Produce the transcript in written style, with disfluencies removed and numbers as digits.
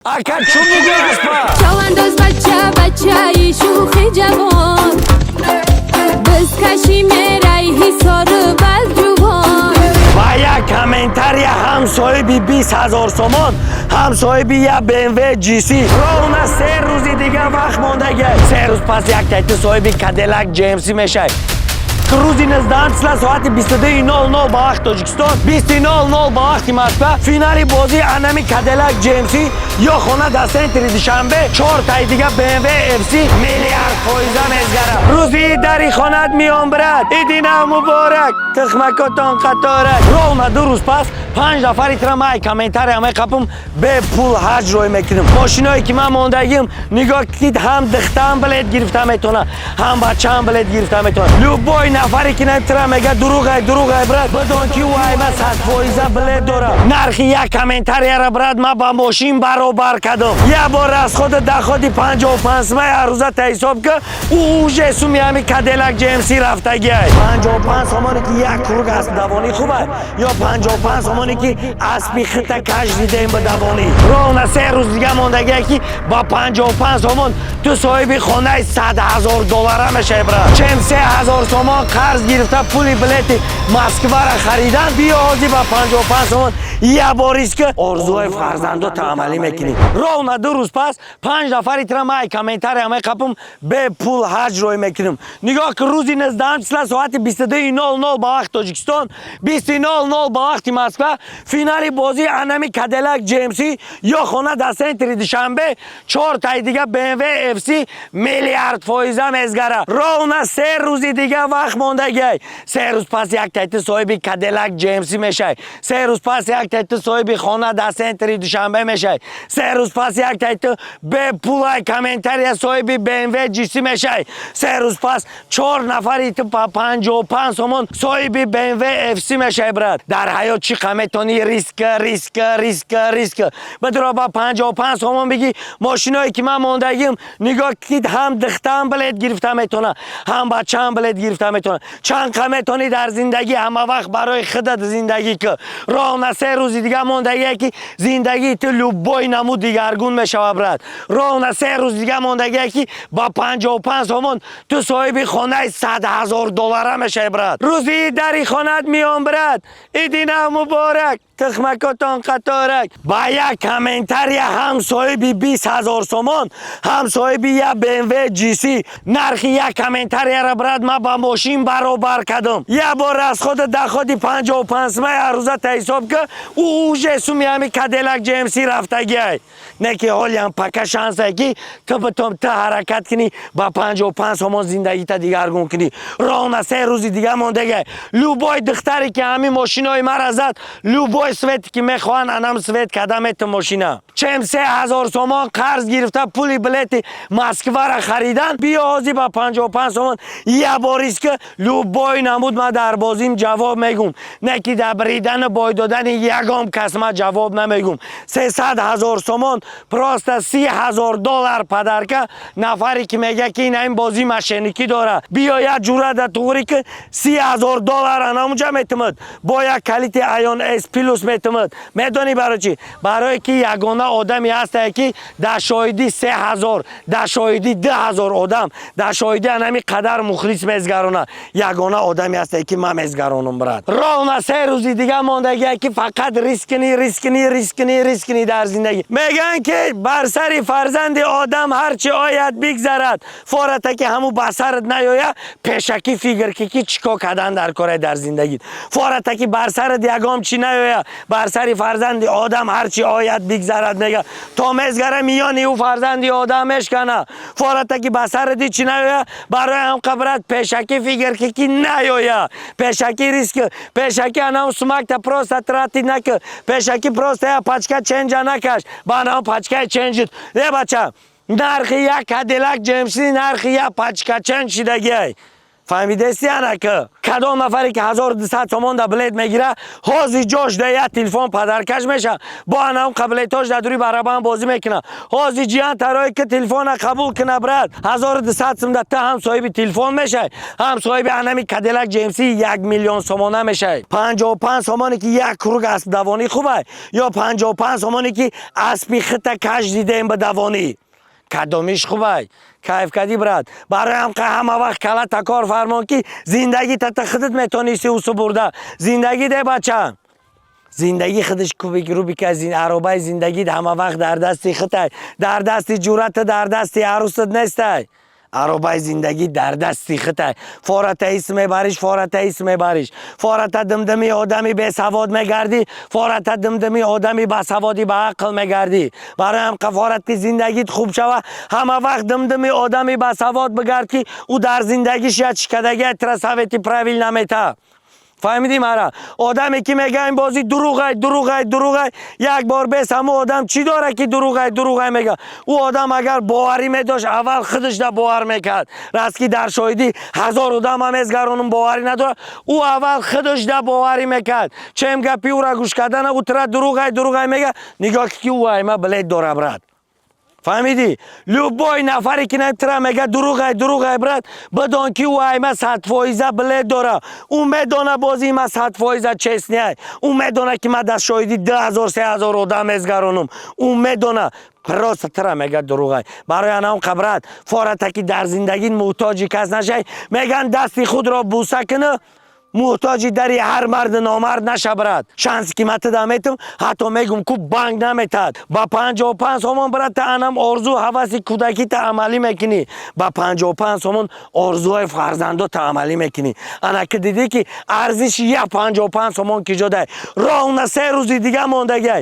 Ака, чун бугӯ аспа? Чавандоз, бача, бачаи шӯхи ҷавон, бизкаши мерай ҳисору балҷувон. Ва як комментария ҳам соҳиби 20 000 сомон, ҳам соҳиби як БМВ GC. Ровно 3 рӯзи дига вақт мондагиа. 3 рӯз пас як тайти соҳиби Кадиллак GMC мешавад. Рӯзи 19 числа, соати 22:00 ба вақти Тоҷикистон, 20:00 ба вақти Москва, финали бозии анами Кадиллак GMC ё хона дар центри Душанбе, чор тай дига БМВ FC миллиард фоиза мезгара. Рӯзи дари хонат миён, брат. Иди нав муборак, тухмакотон қаторак. Ровно 2 рӯз пас панҷ нафари тира ман комментария меқапум, бепул ҳаҷ рой мекунем. Мошиное ки ман мондагим, нигоҳ кунед: ҳам духтаам билет гирифта метавона, ҳам бачаам билет гирифта метавона. Любой нафаре ки тира мега: «Дуруғай, дуруғай, брат», бидон ки ӯ айма 100% билет дора. Нархи як комментарияра, брат, ман ба мошин баробар кардам. Як бор расходи доходи 55 сумаи ҳаррӯза та ҳисоб ки, ӯ уже суми ҳами Кадиллак GMC рафтагиай. 55 сомоне ки як круг асп давонӣ хубай ё 55 сомоне ки аспи хита каж дидем ба давонӣ? Ровно 3 рӯз дига мондагие, ки ба 55 сомон ту соҳиби хонаи 100 000 доллара мешавӣ, брат. Чем 3000 сомон қарз гирифта, пули билети Москвара харидан, биё ҳозир ба 55 сомон як бор риск, орзуҳои фарзандота амалӣ мекунӣ. Ровно 2 рӯз пас панҷ нафари тира ман комментария меқапум, бепул ҳаҷ рой мекунем. Нигоҳ ки, рӯзи 19 числа, соати 22:00 ба вақти Тоҷикистон, 20:00 ба вақти Москва, финали бозии анами Кадиллак GMC ё хона дар центри Душанбе, чор тай дига БМВ FC миллиард фоиза мезгара. Ровно 3 рӯзи дига вақт мондагиай. 3 рӯз пас як тайти соҳиби Кадиллак GMC мешавӣ, 3 рӯз пас як тайти соҳиби хона дар центри Душанбе мешавӣ, 3 рӯз пас як тайти бепулай комментария соҳиби БМВ GC мешавӣ, 3 рӯз пас чор нафари ту па 55 сомон соҳиби БМВ FC мешавӣ. Брат, дар ҳаёт чӣ қа метавонӣ риск, риск, риск, риск бидро, ба 55 сомон бигӣ. Мошиное ки ман мондагим, нигоҳ кунед: ҳам духтаам билет гирифта метавона, ҳам бачаам билет гирифта метавона. Чанд қа метавонӣ дар зиндагӣ ҳама вақт барои худат зиндагӣ кӣ? Ровно 3 рӯзи дига мондагие, ки зиндагии ту любой намуд дигаргун мешава, брат. Ровно 3 рӯз дига мондагие, ки ба 55 сомон ту соҳиби хонаи 100 000 доллара мешавӣ, брат. Рӯзи дари хонат миён, брат. Иди нав муборак, тухмакотон қаторак. Ба як комментария ҳам соҳиби 20 000 сомон, ҳам соҳиби як БМВ GC. Нархи як комментарияра, брат, ман ба мошин баробар кардам. Як бор расходи доходи 55 сумаи ҳаррӯза та ҳисоб ки, ӯ уже суми ҳами Кадиллак GMC рафтагиай. Не ки ҳолиам пока шансае, ки ту битон, ту ҳаракат кунӣ, ба 55 сомон зиндагита дигаргун кунӣ. Ровно 3 рӯзи дига мондагиай. Любой духтаре ки ҳамин мошинои мара зад, любой цвете ки мехоҳанд, анам цвет када метум мошина. Чем 3000 сомон қарз гирифта, пули билети Москвара харидан, биё ҳозир ба 55 сомон як бор риск. Любой намуд ман дар бозим ҷавоб мегум, не ки дар бридану бой додани ягон кас ман ҷавоб намегум. 300 000 сомон, просто 30 000 доллар подарка. Нафаре ки мега, ки ин бозӣ мошенникӣ дора, биё як ҷура да туғри ки 30 000 доллар анамунҷа метумад, бо як калити Айон С Плюс метумад. Медонӣ барои чӣ? Барое ки ягона одаме ҳастае, ки дар шоҳидӣ 3000, дар шоҳидӣ 2000 одам, дар шоҳидӣ анами қадар мухлис мезгарона. Ягона одаме ҳастае, ки ман мезгаронам, брат. Ровно 3 рӯзи дига мондагие, ки фақат риск кунӣ, риск кунӣ, риск кунӣ, риск кунӣ дар зиндагӣ. Мегӯянд, ки бар сари фарзанди одам ҳарчи ояд, бигзарад. Фората ки ҳамун ба сарат наёя, пешакӣ фикр ки, ки чӣ кор кардан дар кора дар зиндагит. Фората ки бар сарат ягом чӣ наёя, бар сари фарзанди одам ҳарчи ояд, бигзарад, мега, то мезгара, миёни ӯ фарзанди одам мешкана. Фората ки ба сарат ҳичи наёя, барои ҳам қабрат пешакӣ фикр ки наёя, пешакӣ риск, пешакӣ анам сумакта просто тратить наки, пешакӣ просто я пачка ченҷа накаш, ба анам пачкаи ченҷит. Е бача, нархи як Кадиллак GMC нархи як пачка ченҷ шидагиай. Фаҳмидести? Анака кадом нафаре ки 1200 сомон да билет мегира, ҳозир ҷош да як телефон подаркаш меша. Бо анам қабилетош да дури барабан бозӣ мекуна. Ҳозир ҷиян тарое ки телефона қабул куна, брат, 1200 сум да ту ҳам соҳиби телефон мешай, ҳам соҳиби анами Кадиллак GMC 1 миллион сомона мешай. 55 сомоне ки як круг аспдавонӣ хубай ё 55 сомоне ки аспи хита каш дидем ба давонӣ, кадомиш хубай? Кайф кадӣ, брат? Барои ҳам ҳама вақт калата кор фармон, ки зиндагӣ тата худат метонисти усу бурда. Зиндагӣ де, бача, зиндагӣ худаш кубик Рубика. Аробаи зиндагӣ ҳама вақт дар дасти хутай, дар дасти ҷуръата, дар дасти арӯсат нестай. Аробаи зиндагӣ дар дасти хутай. Фората ис мебариш, фората ис мебариш, фората димдими одами бесавод мегардӣ, фората димдими одами басаводи ба ақл мегардӣ. Барои ҳам қафорат ки зиндагит хуб шава, ҳама вақт димдими одами басавод бигард, ки ӯ дар зиндагиш як шикадагия тра совети правил намета. Фаҳмидӣ мара? Одаме ки мега: «Ин бозӣ дурӯғай, дурӯғай, дурӯғай», як бор бес ҳамун одам чӣ дора ки дурӯғай, дурӯғай мега? Ӯ одам агар боварӣ медошт, аввал худашда бовар мекард. Раст ки дар шоҳидӣ ҳазор одам ҳам эзгаронум боварӣ надорад, ӯ аввал худашда боварӣ мекард. Чем гапи ӯра гӯш кардана, ӯ тра дурӯғай, дурӯғай мега, нигоҳ ки ӯ айма билет дора, брат. Фаҳмидӣ? Любой нафаре ки тра мега: «Дурӯғай, дурӯғай», брат, бидон ки ӯ айма 100% билет дора. Ӯ медона, бозии ма 100% честный ай. Ӯ медона, ки ма дар шоҳидӣ 2000, 3000 одам эзгаронум. Ӯ медона, просто тра мега: «Дурӯғай». Барои анам брат, фората ки дар зиндагӣ муҳтоҷи кас нашай. Меган: дасти худро буса кунӣ, муҳтоҷи дари ҳар марди номард наша. Брат, шанси ки ма тида метум, ҳатто мегум ку банк наметад. Ба 55 сомон, брат, та анам орзу ҳаваси кӯдакита амалӣ мекунӣ. Ба 55 сомон орзуҳои фарзандота амалӣ мекунӣ. Ана ки дидӣ, ки арзиши як 55 сомон ки ҷодай. Ровно 3 рӯзи дига мондагиай.